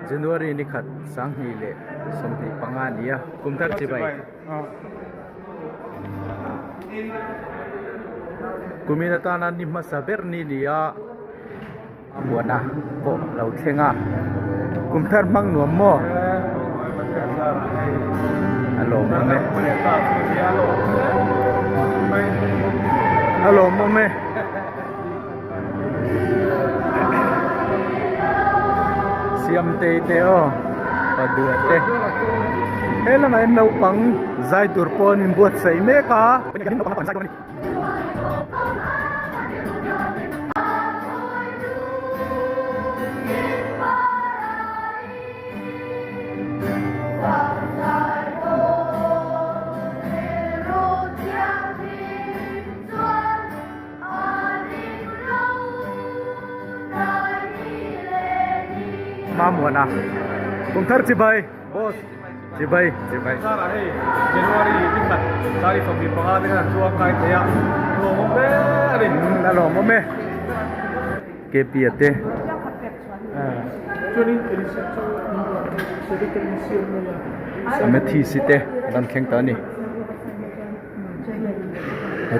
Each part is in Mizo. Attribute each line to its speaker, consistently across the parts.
Speaker 1: January ni khat 20 leh 25 a ni a kum thar chibai kumin atana ni hmasa ber ni ni a a muana pawh a lo thleng a kum thar hmang nuam maw a lawmawm e a lawmawm e. Siamtei te aw pa duh te he lamah hian naupang zai tur pawh an inbuatsaih mek a. Mamuana kum thar chibai boss chibai chibai
Speaker 2: Sara hei January ni khat sari 25 te khan chuang kai thei a lawmawm hle a ni
Speaker 1: a lawmawm e KP a te Mathis te an thleng ta a ni.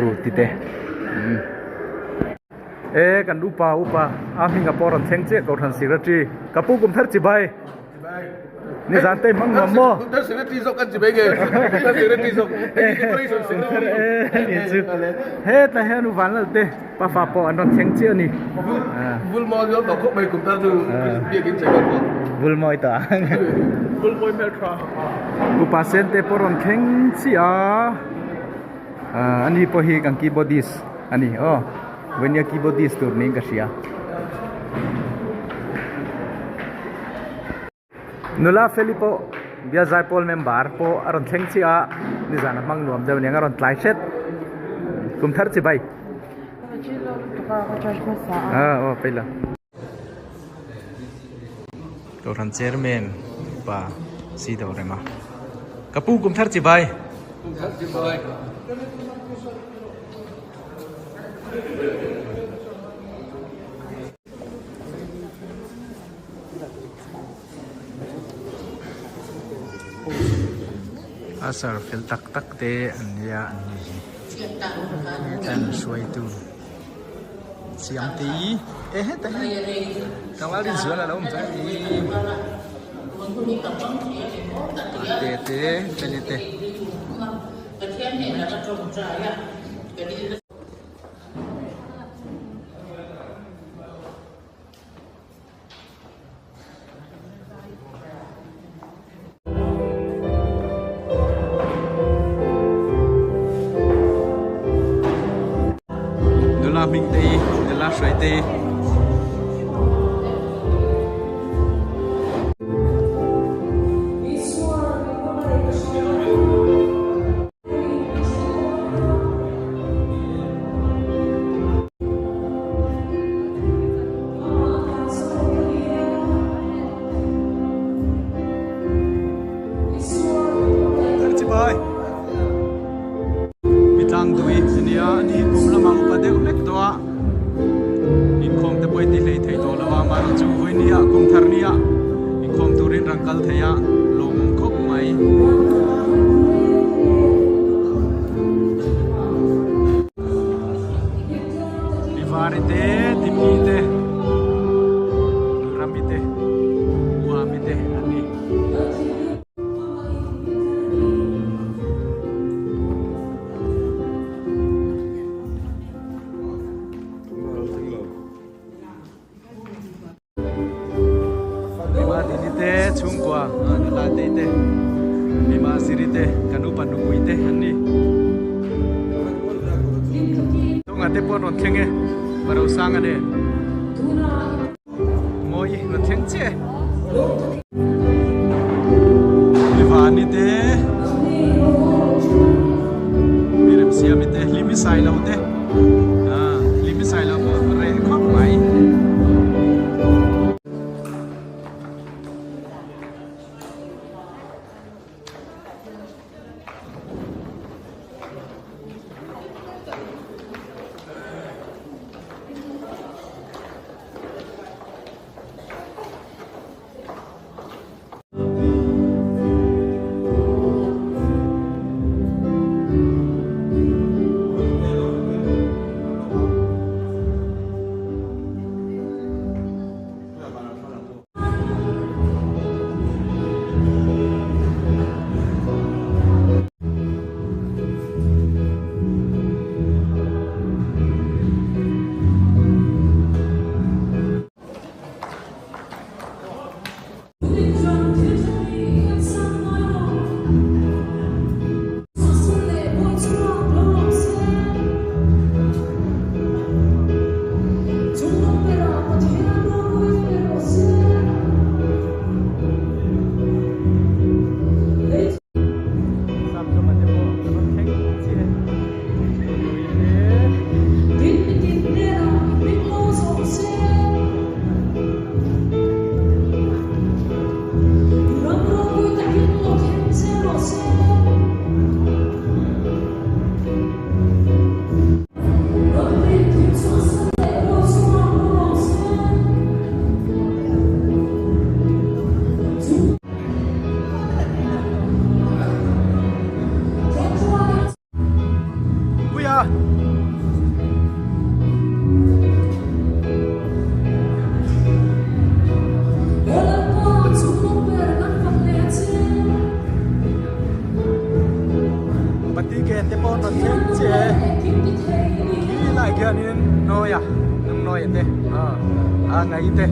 Speaker 1: Ruti te e kan upa upa a hming a pawh rawn thleng chiah kohhran secretary ka pu kum thar chibai ni zan te hmang nuam maw
Speaker 2: kum thar secretary zawk kan chibai nge kum thar secretary zawk decoration
Speaker 1: secretary e ni chu hetah hian u vanlal te pafa pawh an rawn thleng chiah a ni
Speaker 2: vul mawi zawk tawh khawp mai kum thar chu biakin chei kan pawh
Speaker 1: vul mawi tawh
Speaker 2: vul mawi hmel tha
Speaker 1: Upa sen te pawh rawn thleng chiah a ah ani pawh hi kan keyboardist a ni aw vawnia keyboardist tur niin ka hria nula feli pawh bial zaipawl member pawh a rawn thleng chiah a nizan a hmang nuam deuh aniang a rawn tlai hret kum thar chibai ah aw paila. Kohhran chairman pa si do rem a ka pu kum thar chibai
Speaker 2: kum thar chibai
Speaker 1: a sar fel tak tak te an nia an ni hi an hruaitu. Siam te hi e heta hi tlangval rin zual a lo awm chuan i te te feli te. Nula hming te hi nula hruai te hi. Mitlang dui a nia ani hi kum lamah upa deuh hlek tawh a inkhawm te pawh i ti hlei thei tawh lo a mahni chu vawi nia kum thar nia inkhawm turin rang kal thei a lawmawm khawp mai. Tivari te, Tipi te, Rami te, Uami te an ni. Mima Dini te chhungkua nula te te Mima Ziri te kan upa nupui te an ni. Tunga te pawh an rawn thleng e Parosanga nen Mawi rawn thleng chiah e. Mivani te Miremsiami te Hlimi Sailo te. Hlimi Sailo pawh reh khawp mai. pawn rawn thleng chiah e khi lai khianin Nawia nung Nawia te a ngai te.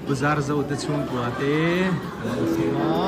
Speaker 1: Bazar zo te chhungkua te an lo thleng a.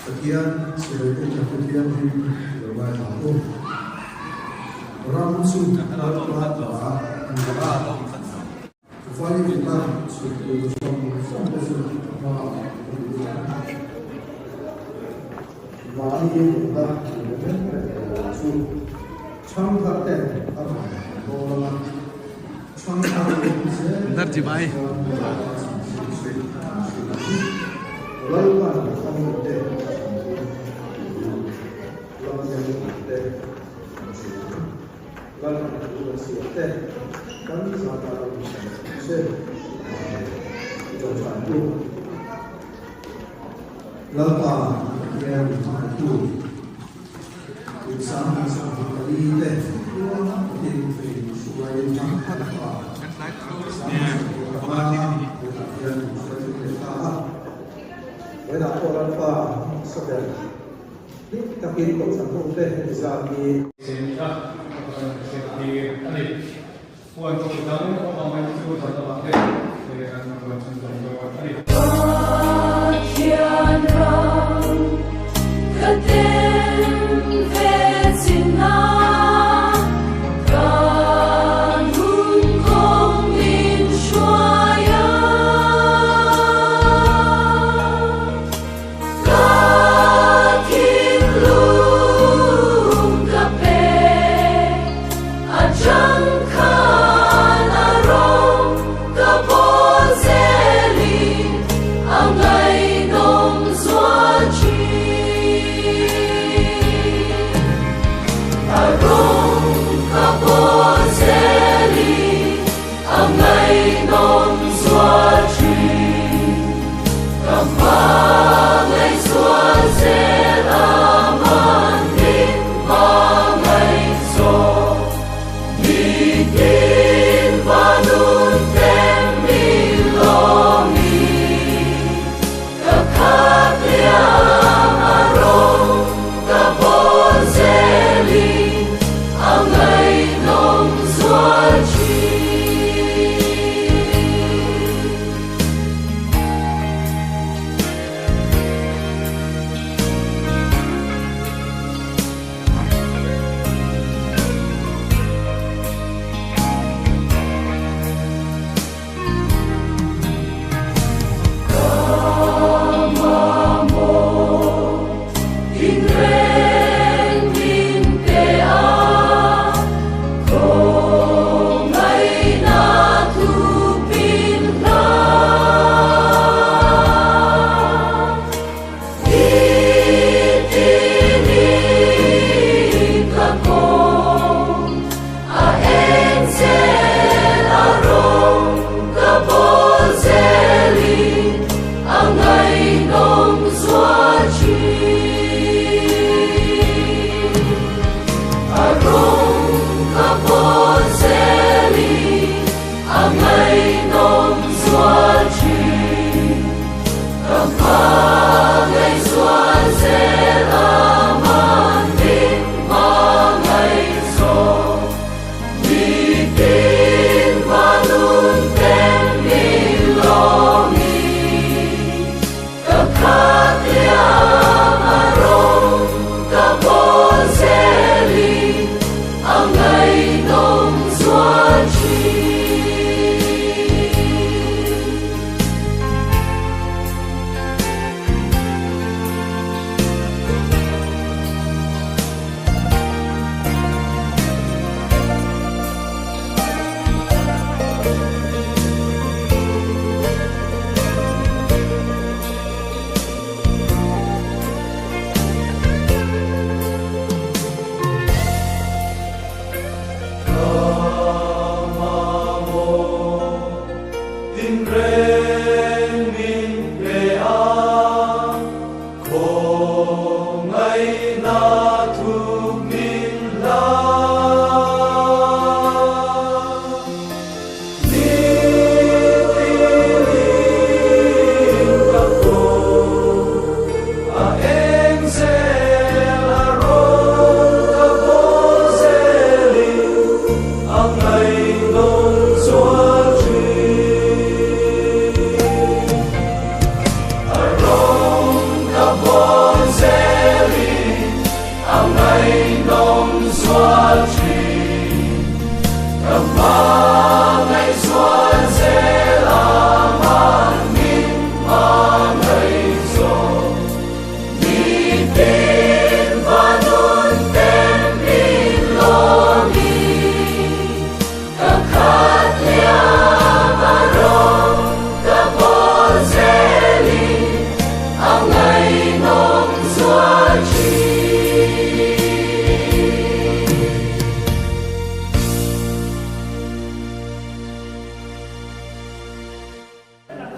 Speaker 3: Pathian sawi te tha Pathian hi lo ngaithla u. Ram chu Lalpa ta a ni a. Vaivut a chhuk tur zawng zawng te chu a hmaah a lut a. Mahni nunna lo reng reng tur chu chhangthar ten a rawn dawn ang a, chhangthar awm zel
Speaker 1: Darchibai.
Speaker 3: chuan Lalpa chanchin chu an hrilh ang. Lalpan a mite a chhan dawn. Lama hian te kan hria ang. Lalpan thu kan siam te kan zata lo in hria ang che. Amen. I tawngtai ang u. Lalpa Pathian min hmangaihtu, kum 2024 te tluang takin min hruai Lalpa 2025 tunah hian min hruai thei leh ta a. Vawiinah pawh Lalpa saber Hlim takin kohhran hote heti zat hi.
Speaker 2: Seni a ka rawn hriat tir a ni. Huan tur dang awm ang mai chu zan lamah te an rawn chhun zawm dawn a ni.
Speaker 4: Pathian ram ka tem ve chin a, ka nun kawng min hruai a. Ka thinlung ka pe, a chang khan a rawng ka bawl zelin a ngaihnawm zual thin. A rawng ka bawl zelin a ngaihnawm zual thin. Ka hmangaih zual zel a man min hmangaih zawk. Nitin va nun tem min lawmin ka khat liam a rawng ka bawl zelin a ngaihnawm zual thin.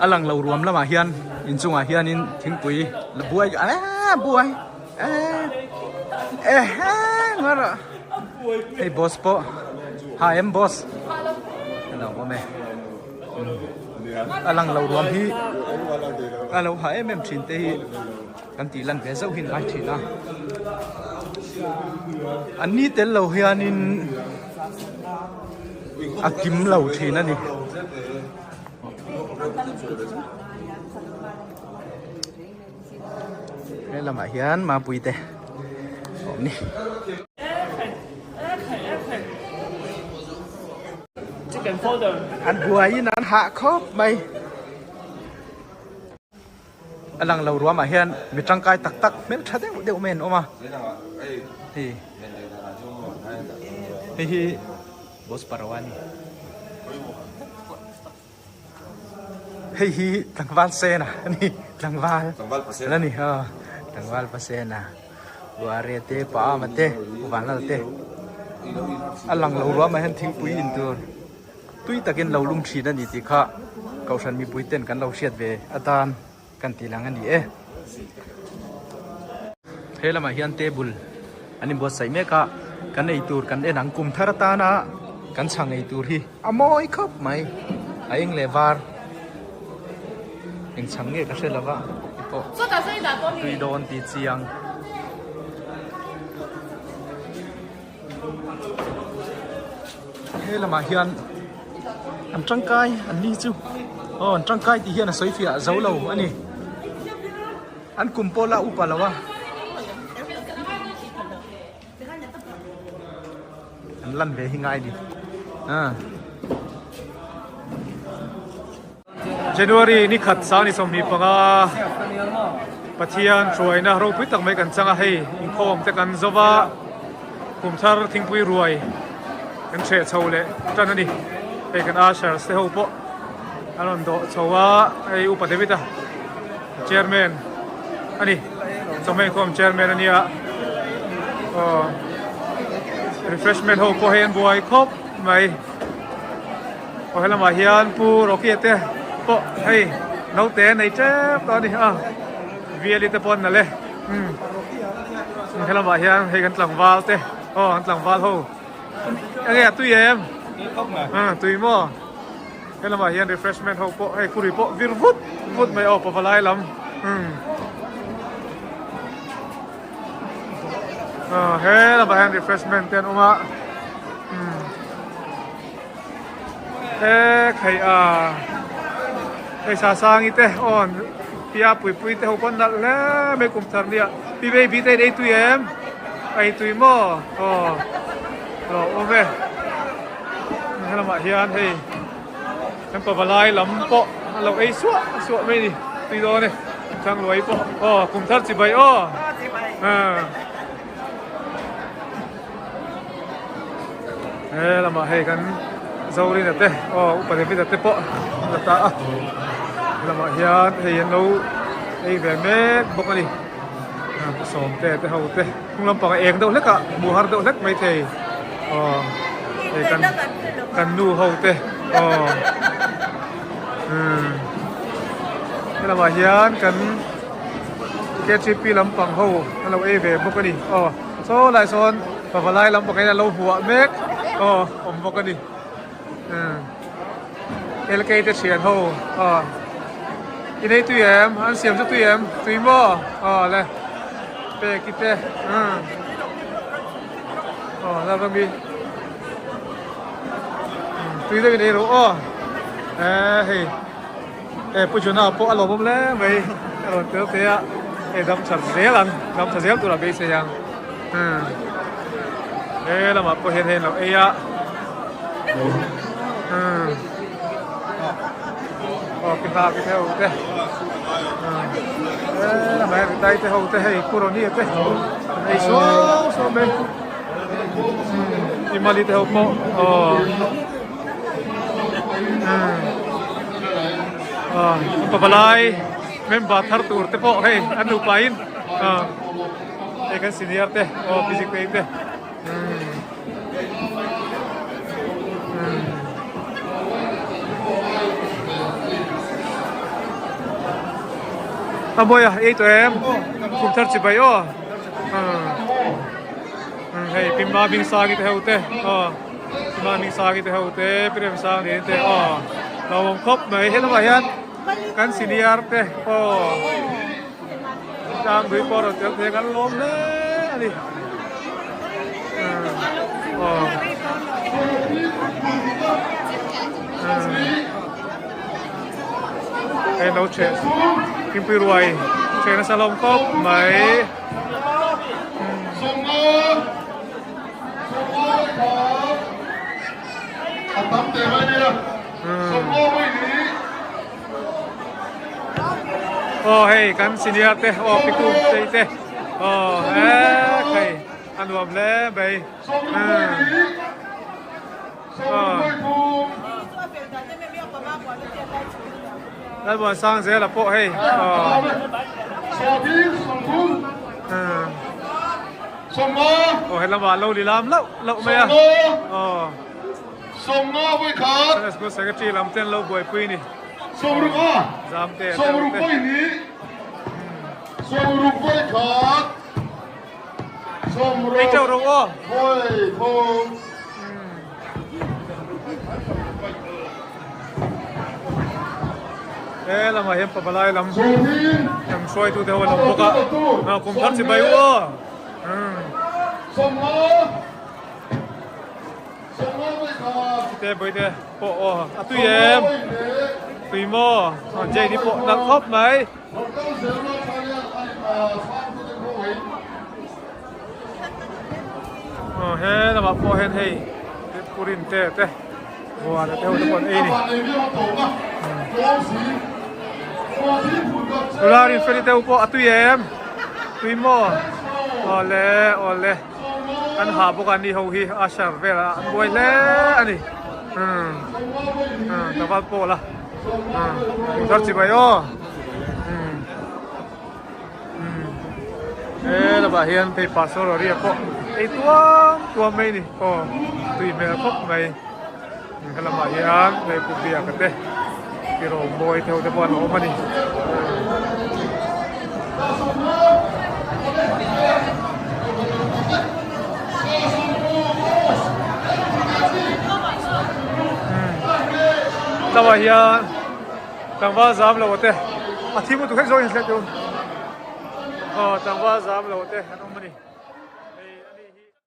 Speaker 1: A lang lo ruam lamah hian inchungah hianin thingpui la buai eee buai eee ehe ngaw rawh hei boss pawh ha em boss a lo awm e a lang lo ruam hi a lo ha em em thin te hi kan tih lan ve zauh hi an ngai thin a an ni tel lo hianin a kim lo thin a ni. He lamah hian mapui te a awm ni. An buaiin an hah khawp mai. A lang lo ruamah hian mi tangkai tak tak hmel tha deuh deuh mai an awm a. Hei hei hi Boss Parawa a ni. Hei hi tlangval sen a ni tlangval a ni a tlangval pa sen a Buare te pa ama te Vanlal te a lang lo ruamah hian thingpui in tur. Tui takin lo lum thin a ni tih kha Kohhran mipui ten kan lo hriat ve atan kan tih lang a ni e. He lamah hian table an inbuatsaih mek a, kan ei tur kan en ang kum thar atana kan chhang ei tur hi a mawi khawp mai, a eng leh var eng chhang nge ka hre lo va ti pawh tui dawn tih chiang. He lamah hian an tangkai an ni chu aw an tangkai tih hian a sawi fiah zo lo a ni an kum pawh la upa lo a an lan ve hi ngai ni ah.
Speaker 2: January ni khat sang ni 25 Pathian hruaina ropui tak mai kan chang a hei inkhawm te kan zo va kum thar thingpui ruai kan hreh chho leh tan a ni hei kan ushers te ho pawh an rawn dawh chho a hei upa David a chairman a ni chawhmeh inkhawm chairman a nia aw refreshment ho pawh hei an buai khawp mai. Aw helamah hian Pu Rocky te pawh hei naute nei tep tawh a ni a Viali te pawh an nalh e umm helamah hian hei kan tlangval te aw an tlangval ho enge a tui em ah tui maw helamah hian refreshment ho pawh hei kuri pawh vir vut vut mai aw pavalai lam umm ah helamah hian refreshment te an awm a umm. E khai a hei sa sangi te awn pia pui pui te ho pawn nalh hle mai kum thar nia pi baby te in ei tui em ei tui maw aw lo awm e helamah hian hei kan pavalai lam pawh a lo ei suah suah mai ni tui dawn e thangluai pawh aw kum thar chibai aw He lamah hei kan Zorina te aw upa David-a te pawh an la ta a lamah hian hei an lo ei ve mek bawk a ni sawmte te ho te hnung lampang a eng deuh hlek a hmuh har deuh hlek maithei aw hei kan kan nu ho te aw umm he lamah hian kan K_T_P lampang ho an lo ei ve bawk a ni aw. Saw lai sawn pavalai lam pakhat hian a lo huah mek aw awm bawk a ni umm LK te thian ho aw i nei tui em an siam chu tui em tui maw aw le peki te umm aw la rami tui deuh in ei rawh aw eh hei. E Pu Jona pawh a lawmawm hle mai a rawn tel te a hei dam tha zel ang dam tha zel tur a beisei ang umm he lamah pawh hian hei an lo ei a umm aw ki hna ki ho te umm he lamah hian ri te ho te hei Pu Ronnie te an ei suau suau mai umm Imali te ho pawh aw. Pavalai member thar tur te pawh hei an nupa in hei kan senior te aw physics te te A mawi a, ei tawh em? Kum thar chibai aw. Hei Pima Bingsangi te ho te aw Pima Bingsangi te ho te Pirem Sang nen te aw lo awm khawp mai he lamah hian kan senior te aw Tlangdui pawh rawn tel thei kan lawm hle a ni aw. Hei lo cheh thingpui ruai cheh nasa hlawm khawp mai. Aw hei kan senior te aw piku tei te aw he hei a nuam hle mai. Lalbuan sang zela pawh hei aw he lamah lo li lam loh loh mai a aw Sunday School Secretary lam ten lo buaipui ni zam te Ei teuh rawh aw. He lamah hian pavalai lam lam hruaitu te ho an awm bawk a kum thar chi bai u aw. Te bawihte pawh aw a tui em tui maw Jane-i pawh nalh khawp mai. Aw he lamah pawh hian hei purin te te buara te ho te pawh an ei a ni nula rin feli te ho pawh a tui em tui maw awle awle an ha bawk a ni ho hi usher velah an buai hle a ni umm tlangval pawl a. Thar chi mai aw he lamah hian phei pastor a riak pawh ei tuam tuam mai ni aw tui hmel khawp mai he lamah hian hei pu biaka te pi rawngbawi te ho te pawh an awm a ni. Tlangah hian tlangval zam lo te a thim lutuk hlek zawk in hriat chu aw tlangval zam lo te an awm a ni.